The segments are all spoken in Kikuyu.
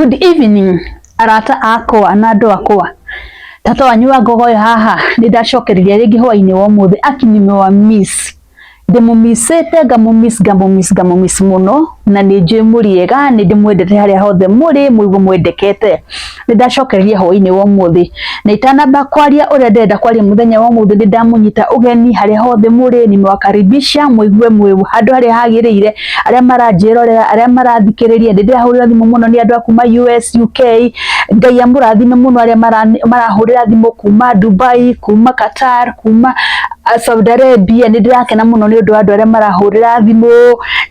Good evening arata akwa na andũ akwa. Tata wanyu wa Ngogoyo haha nĩ ndacokereria rĩngĩ hwainĩ wa ũmũthĩ aki nimewa miss ndĩmũmicĩte ngamũmiss ngamũmiss ngamũmiss mũno na nĩ njũĩ mũrĩ ega nĩ ndĩmwendete harĩa hothe mũrĩ mũigue mwendekete. Nĩ ndacokereria hwainĩ wa ũmũthĩ na itanamba kwaria ũrĩa ndĩrenda kwaria mũthenya wa ũmũthĩ nĩ ndamũnyita ũgeni harĩa hothe mũrĩ, nimewakaribisha mũigue mwĩ handũ harĩa hagĩrĩire, arĩa maranjĩrorera, arĩa marathikĩrĩria, nĩ ndĩrahũrĩrwo thimũ mũno nĩ andũ a kuma US, UK, Ngai amũrathime mũno arĩa marahũrĩra thimũ kuma Dubai, kuma Qatar, kuma Saudi Arabia. Nĩ ndĩrakena mũno nĩ ũndũ wa andũ arĩa marahũrĩra thimũ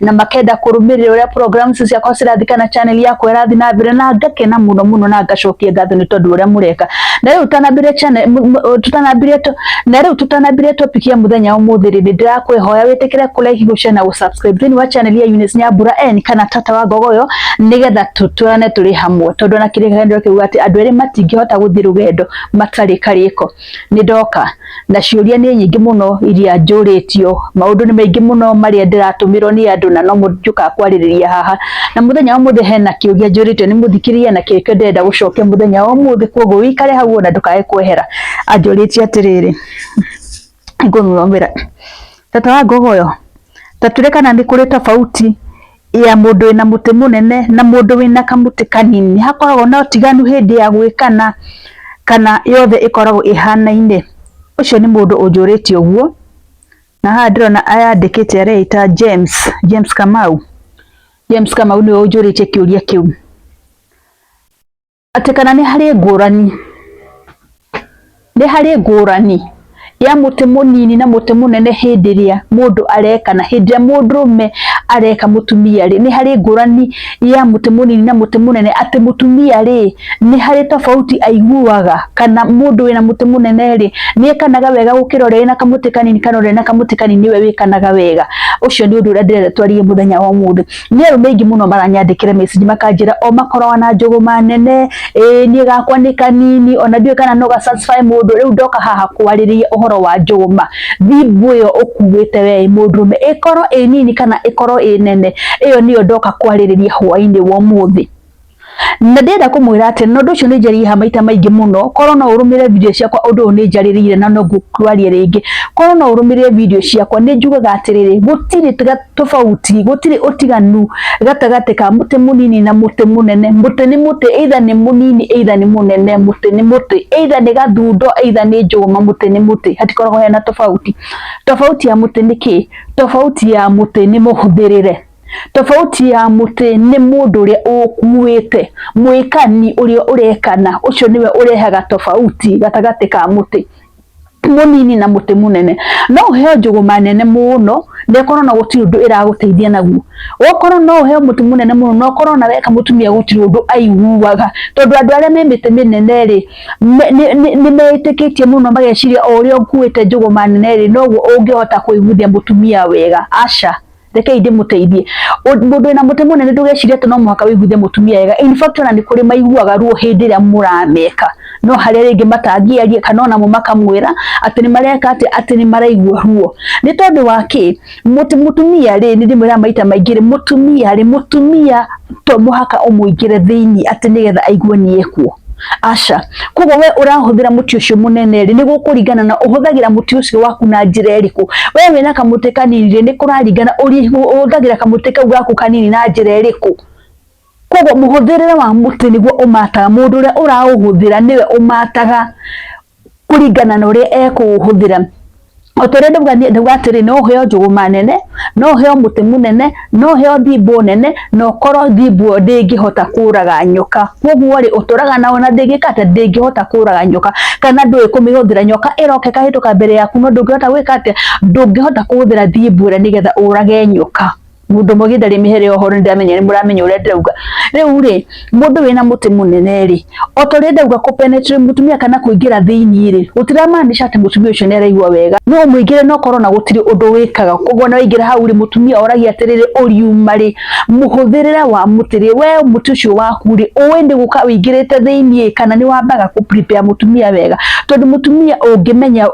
na makenda kũrũmĩrĩra ũrĩa programs ciakwa cirathiĩ kana channel yakwa ĩrathiĩ na mbere, na ngakena mũno mũno na ngacokia ngatho nĩ tondũ ũrĩa mũreka. Na rĩu tũtanambĩrĩria channel tũtanambĩrĩria na rĩu tũtanambĩrĩria topic ya mũthenya wa ũmũthĩ rĩ, nĩ ndĩrakwĩhoya wĩtĩkĩre kũ like, gũ share na gũ subscribe thĩinĩ wa channel ya Eunice Nyambura N kana Tata wa Ngogoyo nĩgetha tũtwarane tũrĩ hamwe, tondũ ona kĩrĩkanĩro kĩuga atĩ andũ erĩ matingĩhota gũthiĩ rũgendo matarĩ karĩko. Nĩ ndoka na ciũria nĩ nyingĩ mũno iria njũrĩtio, maũndũ nĩ maingĩ mũno marĩa ndĩratũmĩrwo nĩ andũ na no njũkaga kwarĩrĩria haha. Na mũthenya wa ũmũthĩ hena kĩũria njũrĩtio nĩ mũthikĩrĩria na kĩrĩkĩo ndĩrenda gũcokia mũthenya wa ũmũthĩ, koguo wĩikare hau na ndũkae kwehera. Anjũrĩtie atĩrĩrĩ, ngũmũthomera, Tata wa Ngogoyo, ta twĩre kana nĩ kũrĩ tofauti ya mũndũ wĩna mũtĩ mũnene na mũndũ wĩna kamũtĩ kanini, nĩ hakoragwo na ũtiganu hĩndĩ ya gwĩkana kana yothe ĩkoragwo ĩhanaine? Ũcio nĩ mũndũ ũnjũrĩtie ũguo, na haha ndĩrona ayandĩkĩte areĩta James, James Kamau. James Kamau nĩwe ũnjũrĩtie kĩũria kĩu, atĩ kana nĩ harĩ ngũrani, nĩ harĩ ngũrani ya mũtĩ mũnini na mũtĩ mũnene hĩndĩ ĩrĩa mũndũ areka na hĩndĩ ĩrĩa mũndũrũme areka mũtumia rĩ, nĩ harĩ ngũrani ya mũtĩ mũnini na mũtĩ mũnene, atĩ mũtumia rĩ, nĩ harĩ tofauti aiguaga, kana mũndũ wĩna mũtĩ mũnene rĩ, nĩ ekanaga wega gũkĩra ũrĩa wĩna kamũtĩ kanini, kana ũrĩa wĩna kamũtĩ kanini nĩwe wĩkanaga wega. Ũcio nĩ ũndũ ũrĩa ndĩrenda twarie mũthenya wa ũmũthĩ. Nĩ arũme aingĩ mũno maranyandĩkĩra message makanjĩra o makoragwo na njũgũma nene, ĩĩ niĩ gakwa nĩ kanini, ona ndiũĩ kana no ga satisfy mũndũ. Rĩu ndoka haha kwarĩrĩria ũhoro wa njũgũma, thimbu ĩyo ũkuĩte we mũndũrũme, ĩkorwo ĩ nini kana ĩkorwo ĩ nene, ĩyo nĩyo ndoka kwarĩrĩria hwainĩ wa ũmũthĩ. Na ndĩrenda kũmwĩra atĩ na ũndũ ũcio nĩ njarĩirie haha maita maingĩ mũno, korwo no ũrũmĩrĩre video ciakwa ũndũ ũyũ nĩ njarĩrĩirie na no ngũkwaria rĩngĩ. Korwo no ũrũmĩrĩre video ciakwa nĩ njugaga atĩrĩrĩ, gũtirĩ tofauti, gũtirĩ ũtiganu gatagatĩ ka mũtĩ mũnini na mũtĩ mũnene. Mũtĩ nĩ mũtĩ, either nĩ mũnini either nĩ mũnene, mũtĩ nĩ mũtĩ, either nĩ gathundo either nĩ njũgũma, mũtĩ nĩ mũtĩ, hatikoragwo hena tofauti. Tofauti ya mũtĩ nĩ kĩ? Tofauti ya mũtĩ nĩ mũhũthĩrĩre. Tofauti ya mũtĩ nĩ mũndũ ũrĩa ũkuĩte, mwĩkani ũrĩa ũrekana, ũcio nĩwe ũrehaga tofauti gatagatĩ ka mũtĩ mũnini na mũtĩ mũnene. No ũheo njũgũma nene mũno na ĩkorwo na gũtirĩ ũndũ ĩragũteithia naguo. Ũkorwo no ũheo mũtĩ mũnene mũno na ũkorwo na weka mũtumia gũtirĩ ũndũ aiguaga, tondũ andũ arĩa me mĩtĩ mĩnene rĩ, nĩ metĩkĩtie mũno mageciria o ũrĩa ũkuĩte njũgũma nene rĩ, noguo ũngĩhota kũiguithia mũtumia wega. Aca, rekei ndĩmũteithie. Mũndũ wĩna mũtĩ mũnene ndũgecirie atĩ no mũhaka ũiguithie mũtumia wega. In fact ona nĩ kũrĩ maiguaga ruo hĩndĩ ĩrĩa mũrameka, no harĩa rĩngĩ matangĩaria kana onamo makamwĩra atĩ nĩ mareka atĩ atĩ nĩ maraigua ruo. Nĩ tondũ wa kĩ? Mũtĩ mũtumia rĩ, nĩ ndĩmwĩraga maita maingĩ rĩ, mũtumia rĩ, mũtumia to mũhaka ũmũingĩre thĩiniĩ atĩ nĩgetha aigue nĩ ekuo. Aca. Koguo we ũrahũthĩra mũtĩ ũcio mũnene rĩ, nĩ gũkũringana na ũhũthagĩra mũtĩ ũcio waku na njĩra ĩrĩkũ. We wĩna kamũtĩ kanini rĩ, nĩ kũraringana ũhũthagĩra kamũtĩ kau gaku kanini na njĩra ĩrĩkũ. Koguo mũhũthĩrĩre wa mũtĩ nĩguo ũmataga, mũndũ ũrĩa ũraũhũthĩra nĩwe ũmataga kũringana na ũrĩa ekũũhũthĩra. O ta ũrĩa ndauga ndauga atĩrĩ, no ũheo njũgũma nene, no ũheo mũtĩ mũnene, no ũheo thimbo nene, na ũkorwo thimbo ĩyo ndĩngĩhota kũraga nyoka. Koguo rĩ, ũtũraga nayo na ndĩngĩka atĩa, ndĩngĩhota kũraga nyoka, kana ndũĩ kũmĩhũthĩra, nyoka ĩroka ĩkahĩtũka mbere yaku no ndũngĩhota gwĩka atĩa, ndũngĩhota kũhũthĩra thimbo ĩrĩa nĩgetha ũrage nyoka. Mũndũ mũgĩ ndarĩ mĩhere ya ũhoro, nĩndĩramenya nĩ mũramenya ũrĩa ndĩrauga. Rĩu rĩ, mũndũ wĩna mũtĩ mũnene rĩ, o ta ũrĩa ndauga kũ penetrate mũtumia kana kũingĩra thĩiniĩ rĩ, gũtiramaanisha atĩ mũtumia ũcio nĩ araigua wega. No ũmũingĩre na ũkorwo na gũtirĩ ũndũ wĩkaga. Koguo ona waingĩra hau rĩ, mũtumia oragia atĩrĩrĩ, ũriuma rĩ? Mũhũthĩrĩre wa mũtĩ rĩ, we mũtĩ ũcio waku rĩ, ũĩ nĩ gũka ũingĩrĩte thĩiniĩ kana nĩ wambaga kũ prepare mũtumia wega? Tondũ mũtumia ũngĩmenya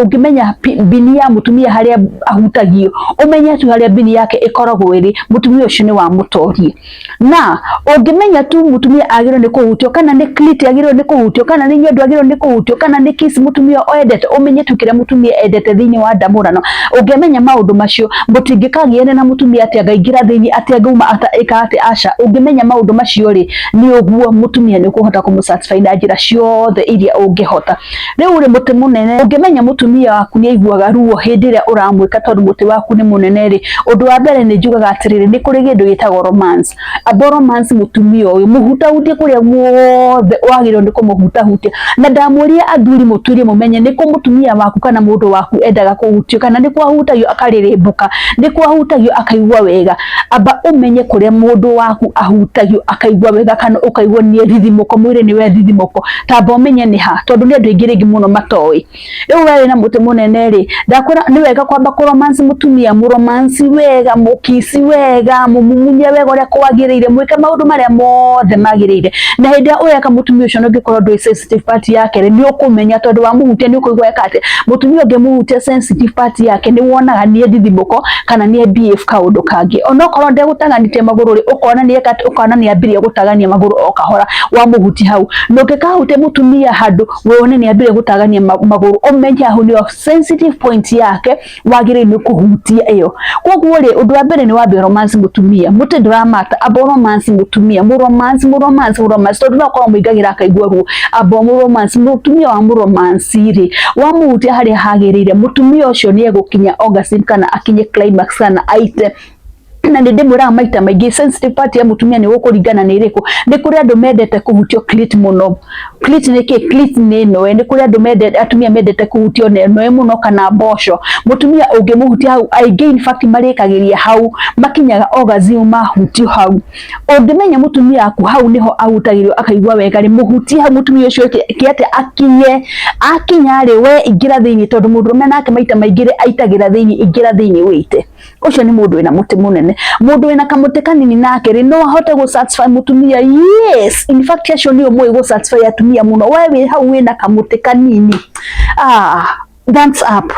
ũngĩmenya mbini ya mũtumia harĩa ahutagio, ũmenye tu harĩa mbini yake ĩkoragwo mwĩrĩ, mũtumia ũcio nĩ wamũtoria. Na ũngĩmenya tu mũtumia agĩrĩirwo nĩ kũhutio, kana nĩ clit agĩrĩirwo nĩ kũhutio, kana nĩ nyondo agĩrĩirwo nĩ kũhutio, kana nĩ kiss mũtumia endete, ũmenye tu kĩrĩa mũtumia endete thĩinĩ wa ndamũrano. Ũngĩmenya maũndũ macio, mũtingĩkagiane na mũtumia atĩ angaingĩra thĩinĩ, atĩ angauma ĩka atĩ, aca. Ũngĩmenya maũndũ macio rĩ, nĩ ũguo mũtumia nĩ ũkũhota kũmũ satisfy na njĩra ciothe iria ũngĩhota. Rĩu rĩ, mũtĩ mũnene, ũngĩmenya mũtumia waku nĩ aiguaga ruo hĩndĩ ĩrĩa ũramwĩka tondũ mũtĩ waku nĩ mũnene rĩ, ũndũ wa mbere nĩ njugaga atĩrĩrĩ, nĩ kũrĩ kĩndũ gĩtagwo romance. Amba romance mũtumia ũyũ, mũhutahutie kũrĩa guothe wagĩrĩirwo nĩ kũmũhutahutia. Na ndamũria athuri mũtuĩrie mũmenye nĩ kũ mũtumia waku kana mũndũ waku endaga kũhutio, kana nĩ kũ ahutagio akarĩrĩmbũka, nĩ kũ ahutagio akaigua wega. Amba ũmenye kũrĩa mũndũ waku ahutagio akaigua wega, kana ũkaigua nĩ ethithimũko, mwĩrĩ nĩ wethithimũko. Tamba ũmenye nĩ ha, tondũ nĩ andũ aingĩ rĩngĩ mũno matoĩ. Rĩu we wĩna mũtĩ mũnene rĩ, ndakwĩra nĩ wega kwamba kũ romance mũtumia, mũ romance wega, mũkici wega, mũmumunye wega ũrĩa kwagĩrĩire, mwĩke maũndũ marĩa mothe magĩrĩire. Na hĩndĩ ĩrĩa ũreka mũtumia ũcio na ũngĩkorwo ndũĩ sensitive part yake rĩ, nĩ ũkũmenya tondũ wamũhutia nĩ ũkũigua eka atĩa. Mũtumia ũngĩmũhutia sensitive part yake nĩ wonaga nĩ ethithimũko kana nĩ behave kaũndũ kangĩ. Onokorwo ndegũtaganĩtie magũrũ rĩ, ũkona nĩ eka atĩa, ũkona nĩ ambĩrĩria gũtagania magũrũ o kahora wamũhutia hau. Na ũngĩkahutia mũtumia handũ wone nĩ ambĩrĩria gũtagania magũrũ, ũmenye hau nĩho sensitive point yake wagĩrĩirwo nĩ kũhutia ĩyo. Koguo rĩ, ũndũ wa mbere nĩ wambe romance mũtumia, mũtĩ ndũramata, amba romance mũtumia, mũ romance, mũ romance, mũ romance, tondũ no akorwo mũingagĩra akaigua ruo. Amba mũ romance mũtumia, wa mũ romance rĩ, wamũhutia harĩa hagĩrĩire, mũtumia ũcio nĩ egũkinya orgasm kana akinye climax kana aite. Na nĩ ndĩmwĩraga maita maingĩ, sensitive part ya mũtumia nĩ gũkũringana nĩ ĩrĩkũ. Nĩ kũrĩ andũ mendete kũhutio clit mũno. Clit nĩ kĩ? Clit nĩ ĩno. Nĩ kũrĩ andũ mendete, atumia mendete kũhutio ĩno mũno, kana mboco. Mũtumia ũngĩmũhutia hau, aingĩ in fact marĩkagĩria hau, makinyaga orgasm mahutio hau. Ũngĩmenya mũtumia waku hau nĩho ahutagĩrio akaigua wega rĩ, mũhutie hau, mũtumia ũcio eke atĩa? Akinye. Akinya rĩ, we ingĩra thĩinĩ, tondũ mũndũrũme nake maita maingĩ rĩ, aitagĩra thĩinĩ. Ingĩra thĩinĩ wĩite. Ũcio nĩ mũndũ wĩna mũtĩ mũnene. Mũndũ wĩna kamũtĩ kanini nake rĩ, no ahote gũ satisfy mũtumia. Yes, in fact acio nĩo moĩ gũ satisfy atumia mũno. We wĩ hau wĩna kamũtĩ kanini, ah, that's up.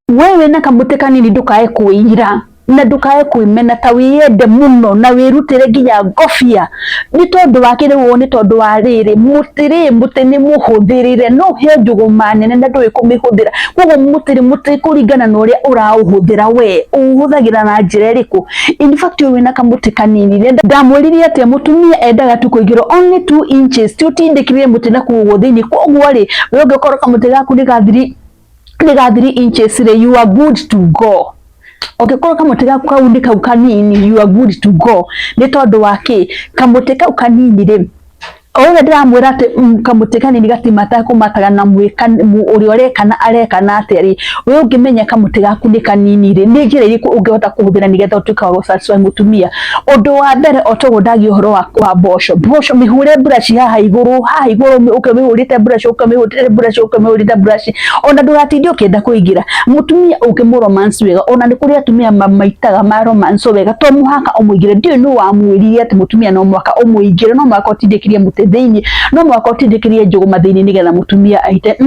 We wĩna kamũtĩ kanini, ndũkae kwĩira na ndũkae kwĩmena, ta wĩyende mũno na wĩrutĩre nginya ngobia nĩ tondũ wa kĩrĩ ũũ, nĩ tondũ wa rĩrĩ mũtĩ rĩ, mũtĩ nĩ mũhũthĩrĩre. No ũheo njũgũma nene na ndũĩ kũmĩhũthĩra. Koguo mũtĩ rĩ, mũtĩ kũringana na ũrĩa ũraũhũthĩra, we ũhũthagĩra na njĩra ĩrĩkũ. In fact, ũyũ wĩna kamũtĩ kanini, ndamwĩrire atĩa? Mũtumia endaga tu kũingĩrwo only 2 inches, ti ũtindĩkĩrĩre mũtĩ na kũu ũguo thĩinĩ. Koguo rĩ, we ũngĩkorwo kamũtĩ gaku nĩ ga 3 inches rĩ, you are good to go. Ũngĩkorwo kamũtĩ gaku kau nĩ kau kanini, you are good to go. Nĩ tondũ wa kĩ? Kamũtĩ kau kanini rĩ, o ũrĩa ndĩramwĩra atĩ kamũtĩ kanini gatimataga kũmataga na mwĩka ũrĩa ũrekana arekana atĩa rĩ, we ũngĩmenya kamũtĩ gaku nĩ kanini rĩ, nĩ njĩra irĩkũ ũngĩhota kũhũthĩra nĩgetha ũtuĩke wa gũ-satisfy mũtumia? Ũndũ wa mbere, o toguo ndagia ũhoro wa mboco, mboco mĩhũre brush haha igũrũ, haha igũrũ, ũkĩmĩhũrĩte brush, ũkĩmĩhũrĩte brush, ũkĩmĩhũrĩte brush, ona ndũgatinde ũkĩenda kũingĩra. Mũtumia ũngĩmũ romance wega, ona nĩ kũrĩ atumia maitaga ma romance wega, to mũhaka ũmũingĩre. Ndiũĩ nũ wamwĩrire atĩ mũtumia no mũhaka ũmũingĩre, no mũhaka ũtindĩkĩrie mũtĩ thĩinĩ, no mũhaka ũtindĩkĩrie njũgũma thĩinĩ nĩgetha mũtumia aite.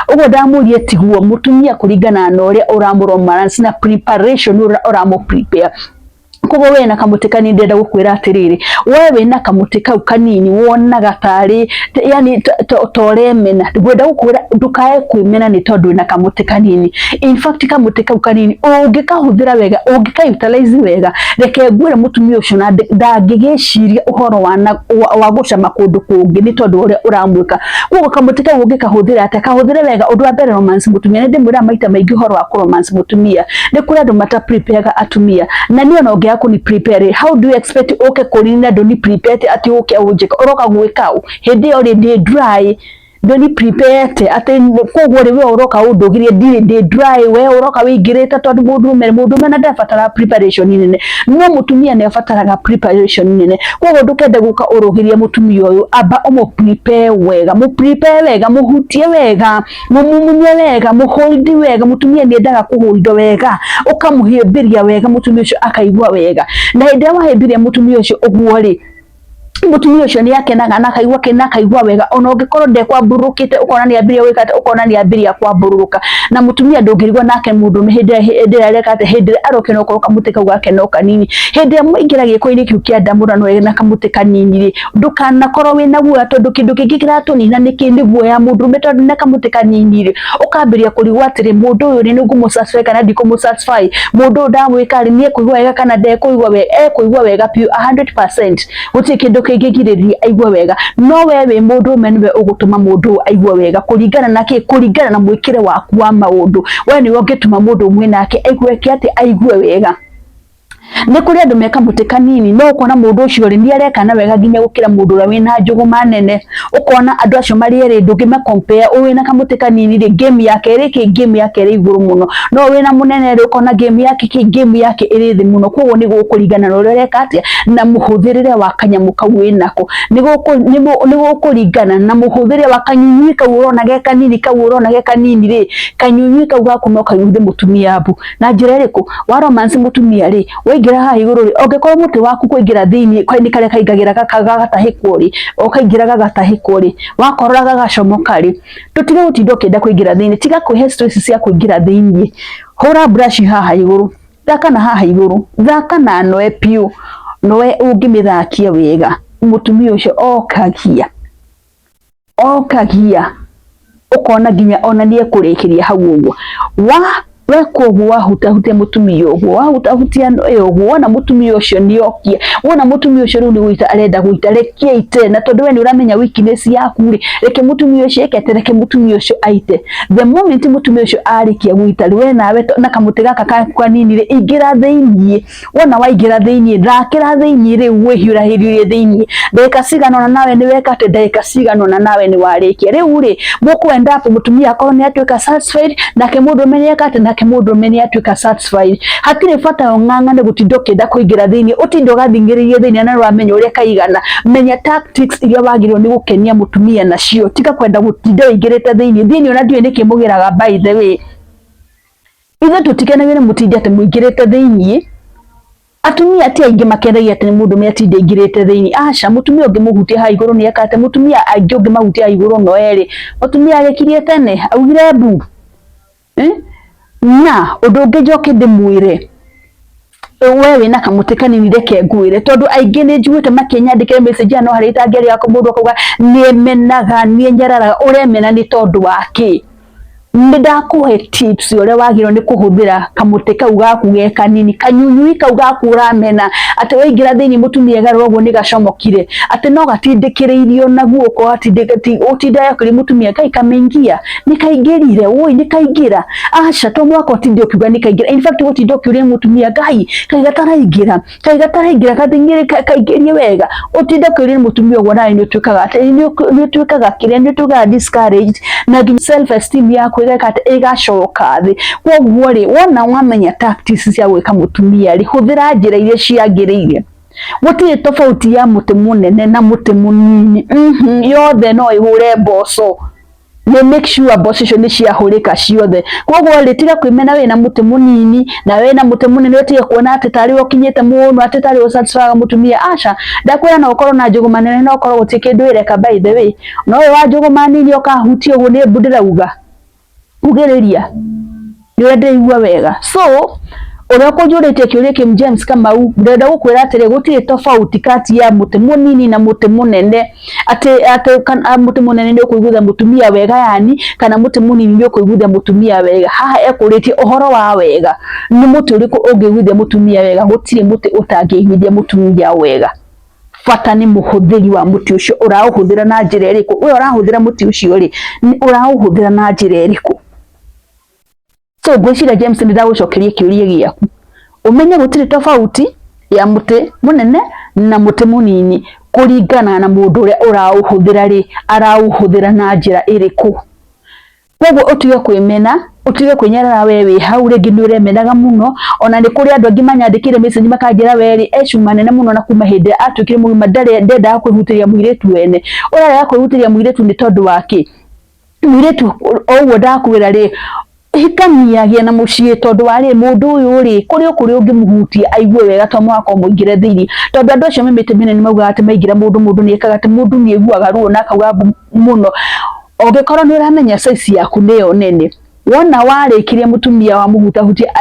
Ũguo ndamũrie tiguo. Mũtumia kũringana na ũrĩa ũramũ romance na preparation, ũrĩa ũramũ prepare. Koguo we na kamũtĩ kanini, ndĩrenda gũkwĩra atĩrĩrĩ, we wĩna kamũtĩ kau kanini wonaga tarĩ yani ta ũremena, ngwenda gũkwĩra ndũkae kwĩmena nĩ tondũ wĩna kamũtĩ kanini. In fact, kamũtĩ kau kanini ũngĩkahũthĩra wega, ũngĩka utilize wega, reke ngwĩre, mũtumia ũcio na ndangĩgĩciria ũhoro wa gũcama kũndũ kũngĩ nĩ tondũ wa ũrĩa ũramwĩka. Koguo kamũtĩ kau ũngĩkahũthĩra atĩa? Kahũthĩre wega. Ũndũ wa mbere, romance mũtumia. Nĩ ndĩmwĩraga maita maingĩ ũhoro wa kũ romance mũtumia. Nĩ kũrĩ andũ mata prepare atumia, na niĩ ona ũngĩaga kũni prepare, how do you expect ũke kũrĩ na ndũni prepare atĩ ũke ũnjĩke? Ũroka gwĩka ũ hĩndĩ ĩyo rĩ ndĩ dry? Ndũni prepare atĩ koguo rĩ, we ũroka ũndũgĩrie ndirĩ ndĩ dry, we ũroka wĩingĩrĩte, tondũ mũndũrũme na ndabataraga preparation nene, no mũtumia nĩ abataraga preparation nene. Koguo ndũkende gũka ũrũgĩrie mũtumia ũyũ. Amba ũmũ prepare wega, mũ prepare wega, mũhutie wega, mũmumunye wega, mũhold wega. Mũtumia nĩ endaga kũholdwo wega, ũkamũhĩmbĩria wega, mũtumia ũcio akaigua wega. Na hĩndĩ ĩrĩa wahĩmbĩria mũtumia ũcio ũguo rĩ, Mutumia ucio ni akenaga na akaigua kena akaigua wega ona ungikorwo ndekwambururuke, ukona ni ambiria gwika ati ukona ni ambiria kwambururuka. Na mutumia ndungirigwo nake mundu hindi ĩrĩa areka ati hindi ĩrĩa arokena okorwo kamuti kau gake no kanini. Hindi ĩrĩa mwaingĩra gĩko-inĩ kĩu kĩa ndamũrano na kamuti kanini rĩ, ndũkanakorwo wĩna guoya, tondu kĩndũ kĩngĩ kĩratũnina nĩ nĩ guoya mũndũrũme, tondu na kamuti kanini rĩ, ũkambĩrĩria kũrigwo atĩrĩ, mũndũ ũyũ rĩ, nĩ ngũmũ kana ndikũmũ satisfy? Mũndũ ũyũ ndamwĩka rĩ, nĩ ekũigua wega kana ndekũigua wega? Ekũigua wega biũ 100%, gũtirĩ kĩndũ kĩngĩgirĩrĩria aigue wega. No we wĩ mũndũrũme, nĩwe ũgũtũma mũndũ ũyũ aigue wega. Kũringana na kĩ? Kũringana na mwĩkĩre waku wa maũndũ, we nĩwe ũngĩtũma mũndũ ũmwe nake aigue kĩ atĩ aigue wega. Nĩ kũrĩ andũ me kamũtĩ kanini, no ũkona mũndũ ũcio rĩ, nĩ areka na wega nginya gũkĩra mũndũ ũrĩa wĩna njũgũma nene. Ũkona andũ acio marĩ erĩ ndũngĩma compare. Ũyũ wĩna kamũtĩ kanini rĩ, game yake ĩrĩ kĩ? Game yake ĩrĩ igũrũ mũno. No wĩna mũnene rĩ, ũkona game yake kĩ? Game yake ĩrĩ thĩ mũno. Koguo nĩ gũkũringana na ũrĩa ũreka atĩa na mũhũthĩrĩre wa kanyamũ kau wĩnako, nĩ gũkũringana na mũhũthĩrĩre wa kanyunyui kau ũrona ge kanini. Kau ũrona ge kanini rĩ, kanyunyui kau gaku no kaiguithie mũtumia mbu na njĩra ĩrĩkũ? Wa romance mũtumia rĩ, waingĩra haha igũrũ rĩ, ũngĩkorwo mũtĩ waku kũingĩra thĩinĩ nĩ karĩa kaingagĩra gagatahĩkwo rĩ, ũkaingĩra gagatahĩkwo rĩ, wakorora gagacomoka rĩ, tũtige gũtinda ũkĩenda kũingĩra thĩinĩ. Tiga kwĩhe stress cia kũingĩra thĩinĩ. Hũra brush haha igũrũ, thaka na haha igũrũ, thaka na noe biũ. Noe ũngĩmĩthakia wega, mũtumia ũcio okagia okagia, ũkona nginya ona nĩ ekũrĩkĩria hau ũguo. Wa weka ũguo, wahutahutia mũtumia ũguo, wahutahutia ĩyo ũguo, wona mũtumia ũcio nĩ okia, wona mũtumia ũcio rĩu nĩ gũita arenda gũita, reke aite. Na tondũ we nĩ ũramenya weakness yaku rĩ, reke mũtumia ũcio eke atĩ, reke mũtumia ũcio aite. The moment mũtumia ũcio arĩkia gũita rĩ, we nawe na kamũtĩ gaka gaku kanini rĩ, ingĩra thĩiniĩ. Wona waingĩra thĩiniĩ, thakĩra thĩiniĩ rĩu, wĩhiũrahĩrie thĩiniĩ ndagĩka cigana ũna, nawe nĩ weka atĩ ndagĩka cigana ũna nawe nĩ warĩkia. Rĩu rĩ, mũkwenda up mũtumia akorwo nĩ atuĩka satisfied, nake mũndũrũme nĩ eka atĩ, nake mũndũrũme nĩ atuĩka satisfied. Hatirĩ bata ũng'ang'ane gũtinda ũkĩenda kũingĩra thĩiniĩ, ũtinde ũgathing'ĩrĩria thĩiniĩ na ũramenya ũrĩa kaigana. Menya tactics iria wagĩrĩirwo nĩ gũkenia mũtumia nacio. Tiga kwenda gũtinda ũingĩrĩte thĩiniĩ thĩiniĩ. Ona ndiũĩ nĩkĩ mũgĩraga. By the way, ithuĩ tũtikenagio nĩ mũtinde atĩ mũingĩrĩte thĩiniĩ. Atumia ti aingĩ makenagia atĩ nĩ mũndũ atinde aingĩrĩte thĩiniĩ. Aca, mũtumia ũngĩmũhutia haha igũrũ nĩ eka atĩ, mũtumia aingĩ ũngĩmahutia haha igũrũ no erĩ, mũtumia arĩkirie tene augire mbu, eh? Na ũndũ ũngĩ njoke ndĩmwĩre, we wĩna kamũtĩ kanini, reke ngwĩre, tondũ aingĩ nĩ njiguĩte makĩnyandĩkĩra message, no harĩa itangĩaria mũndũ akauga nĩemenaga, nĩenyararaga. Ũremena nĩ tondũ wa kĩ? Nĩ ndakũhe tips ũrĩa wagĩrĩirwo nĩ kũhũthĩra kamũtĩ kau gaku ge kanini, kanyunyui kau gaku ũramena atĩ waingĩra thĩinĩ mũtumia egarũra ũguo nĩ gacomokire, atĩ no gatindĩkĩrĩirio na guoko, ũtinde akĩũria mũtumia, "Kai kameingia? Nĩ kaingĩrire? Woi, nĩ kaingĩra?" Aca, to mwaka ũtinde ũkiuga nĩ kaingĩra. In fact, gũtinda ũkĩũria mũtumia, "Ngai, kai gataraingĩra? Kai gataraingĩra? Kathing'ĩrĩ kaingĩrie wega." Ũtinde ũkĩũria mũtumia ũguo, nawe nĩ ũtuĩkaga atĩ nĩ ũtuĩkaga kĩrĩa, nĩ ũtuĩkaga discouraged, na nginya self esteem yaku ĩgeka atĩ ĩgacoka thĩ. Koguo rĩ, wona wamenya tactics cia gwĩka mũtumia rĩ, hũthĩra njĩra iria ciagĩrĩire. Gũtirĩ tofauti ya mũtĩ mũnene na mũtĩ mũnini. Yothe no ĩhũre mboco. Nĩ make sure mboco icio nĩ ciahũrĩka ciothe. Koguo rĩ, tiga kwĩmena wĩna mũtĩ mũnini na wĩna mũtĩ mũnene, ũtige kuona atĩ tarĩ we ũkinyĩte mũno, atĩ tarĩ we satisfy mũtumia. Aca, ndakwĩra no ũkorwo na njũgũma nene no ũkorwo gũtirĩ kĩndũ ĩreka. By the way, no ũyũ wa njũgũma nini ũkahutia ũguo nĩ mbu ndĩrauga, ugĩrĩria nĩ ũrĩa ndĩraigua wega. So ũrĩa ũkũnjũrĩtie kĩũria kĩu, James Kamau, ndĩrenda gũkwĩra atĩrĩ, gũtirĩ tofauti kati ya mũtĩ mũnini na mũtĩ mũnene, atĩ kana mũtĩ mũnene nĩ ũkũiguithia mũtumia wega, yani kana mũtĩ mũnini nĩ ũkũiguithia mũtumia wega. Haha ekũrĩtie ũhoro wa wega, nĩ mũtĩ ũrĩkũ ũngĩiguithia mũtumia wega? Gũtirĩ mũtĩ ũtangĩiguithia mũtumia wega. Bata nĩ mũhũthĩri wa mũtĩ ũcio, ũraũhũthĩra na njĩra ĩrĩkũ? We ũrahũthĩra mũtĩ ũcio rĩ, ũraũhũthĩra na njĩra ĩrĩkũ? So ngwĩciria, James, nĩ ndagũcokeria kĩũria gĩaku. Ũmenye gũtirĩ tofauti ya mũtĩ mũnene na mũtĩ mũnini, kũringana na mũndũ ũrĩa ũraũhũthĩra rĩ, araũhũthĩra na njĩra ĩrĩkũ. Koguo ũtige kwĩmena, ũtige kwĩnyarara. We wĩ hau rĩngĩ nĩ ũremenaga mũno. Ona nĩ kũrĩ andũ angĩ manyandĩkĩire message makanjĩra we rĩ, e cuma nene mũno, na kuma hĩndĩ ĩrĩa atuĩkire mũgima ndarĩ ndendaga kwĩhutĩria mũirĩtu wene. Ũrarega kwĩhutĩria mũirĩtu nĩ tondũ wa kĩ? Mũirĩtu o ũguo ndakwĩra rĩ, Hikania gĩa na mũciĩ tondũ wa rĩrĩ mũndũ ũyũ rĩ kũrĩ o kũrĩa ũngĩmũhutia aigue wega to mũhaka ũmũingĩre thĩinĩ tondũ andũ acio me mĩtĩ mĩnene maugaga atĩ maingĩra mũndũ mũndũ nĩ ekaga atĩ mũndũ nĩ aiguaga ruo na akauga mbu mũno. Ũngĩkorwo nĩ ũramenya size yaku nĩyo nene wona warĩkirie mũtumia wamũhutahutia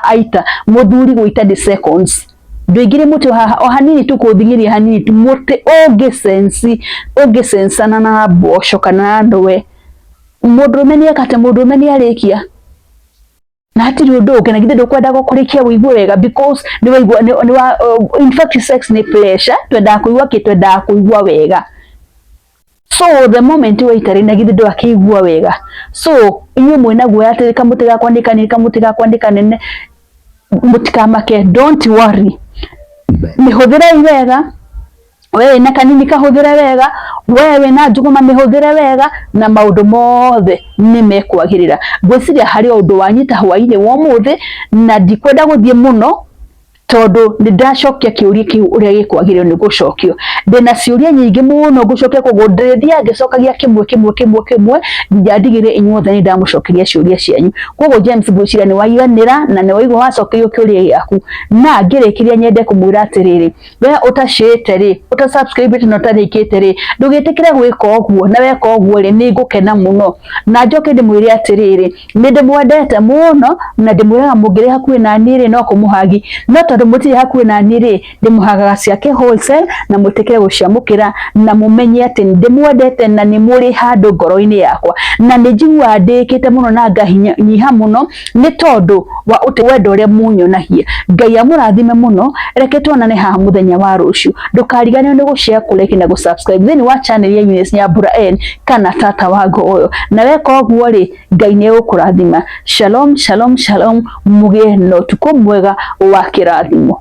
aita mũthuri gũita nĩ seconds ndũingĩre mũtĩ haha o hanini tu kũthing'ĩria hanini tu mũtĩ ũngĩ sense ũngĩsensana na mboco kana na ndũwe mũndũrũme nĩ eka atĩ mũndũrũme nĩ arĩkia na hatirĩ ũndũ ũngĩ na githĩ ndũkwenda kũrĩkia ũigue wega because nĩ waigua nĩ wa in fact sex nĩ pleasure twendaga kũigua kĩ twendaga kũigua wega so the moment waita rĩ na githĩ ndwakĩigua wega so inyuĩ mwĩna guoya atĩ kamũtĩ gakwa nĩ kanini kamũtĩ gakwa nĩ kanene mũtikamake don't worry mĩhũthĩrei wega we wĩna kanini kahũthĩre wega we wĩna njũgũma mĩhũthĩre wega na maũndũ mothe nĩ mekwagĩrĩra ngwĩciria harĩ o ũndũ wanyita hwainĩ wa ũmũthĩ na ndikwenda gũthiĩ mũno tondũ nĩ ndacokia kĩũria kĩu ũrĩa gĩkwagĩrĩirwo nĩ gũcokio ndĩna ciũria nyingĩ mũno ngũcokia koguo ndĩrĩthiaga ngĩcokagia kĩmwe kĩmwe kĩmwe kĩmwe nginya ndigĩrĩre inyuothe nĩ ndamũcokeria ciũria cianyu koguo James ngwĩciria nĩ waiganĩra na nĩ waigua wacokerio kĩũria gĩaku na ngĩrĩkĩria nyende kũmwĩra atĩrĩrĩ we ũtacĩte rĩ ũta subscribe na ũtarĩkĩte rĩ ndũgĩtĩkĩre gwĩka ũguo na weka ũguo rĩ nĩ ngũkena mũno na njoke ndĩmwĩre atĩrĩrĩ nĩ ndĩmwendete mũno na ndĩmwĩraga mũngĩrĩ hakuhĩ na niĩ rĩ no kũmũhagi no tondũ mũtirĩ hakuhĩ na niĩ rĩ ndĩmũhagaga ciake wholesale na mwĩtĩkĩre gũciamũkĩra na mũmenye atĩ nĩ ndĩmwendete na nĩ mũrĩ handũ ngoro-inĩ yakwa na nĩ njiguaga ndĩkĩte mũno na ngahinyiha mũno nĩ tondũ wa ũte wendo ũrĩa munyonagia Ngai amũrathime mũno reke tuonane haha mũthenya wa rũciũ ndũkariganĩrwo nĩ gũ-share kũ-like na gũ-subscribe thĩinĩ wa channel ya Eunice Nyambura N kana tata wa Ngoyo na weka ũguo rĩ Ngai nĩ egũkũrathima. Shalom shalom shalom mũgĩe na ũtukũ mwega wa kĩrathimo.